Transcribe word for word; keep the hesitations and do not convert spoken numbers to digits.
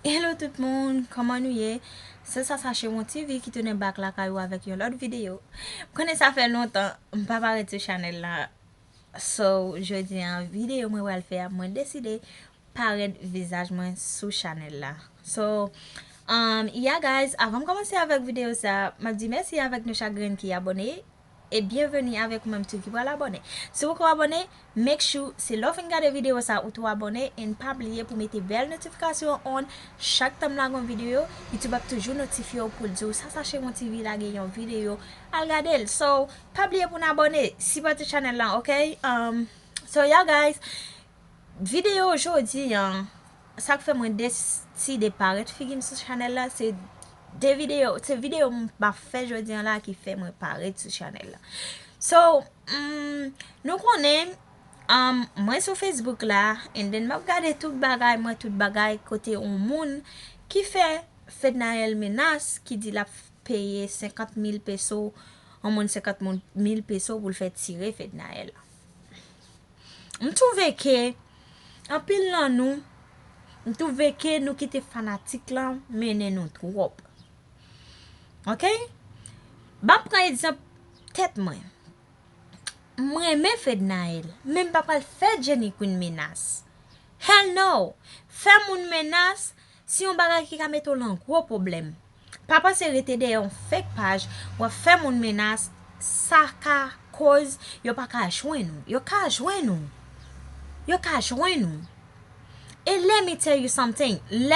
Hello tout moun, kòman nou ye? Se Sasa Chewon T V ki tounen back lakay ou avèk yon lòt videyo. M konnen sa fè lontan m pa parèt sou chanèl la. So, jodi an, videyo mwen pral fè a, mwen deside parèt vizaj mwen sou chanèl la. So, um, yeah guys, avan m kòmanse avèk videyo sa, m ap di mèsi avèk nou chak grenn ki abòne. E byenveni avèk ou menm tou ki pral abòne. Si w poko abòne, make sure se lè w fin gade videyo sa ou tou abòne, and pa bliye pou mete bèl notifikasyon on. Chak tan m lage yon videyo, YouTube ap toujou notifye w pou l di w Sasa Chewon T V lage yon videyo, al gade l. So, pa bliye pou n abòne, sipòte chanèl la, ok? Um, so yeah guys, videyo jodi an, sa k fè mwen deside parèt figi m sou chanèl la, se de videyo, se videyo m pa fè jodi an la ki fè mwen parèt sou chanèl la. So, mm, nou konnen, um, mwen sou Facebook la, and then m ap gade tout bagay, mwen tout bagay kote yon moun ki fè Fednaelle menas, ki di l ap peye senkant mil peso, yon moun senkant mil peso pou l fè tire Fednaelle. M twouve ke anpil nan nou, m twouve ke nou kite fanatik lan mennen nou twòp. Ok? M ap pran egzanp tèt mwen. M renmen Fednaelle, men m pa pral fè Jenny Queen menas. Hell no! Fè moun menas, se yon bagay ki ka mete w nan gwo pwoblèm. Pa panse rete dèyè yon fake paj, w ap fè moun menas, sa ka koz yo pa ka jwenn ou. Yo ka jwenn ou. Yo ka jwenn ou. E let me tell you something, lè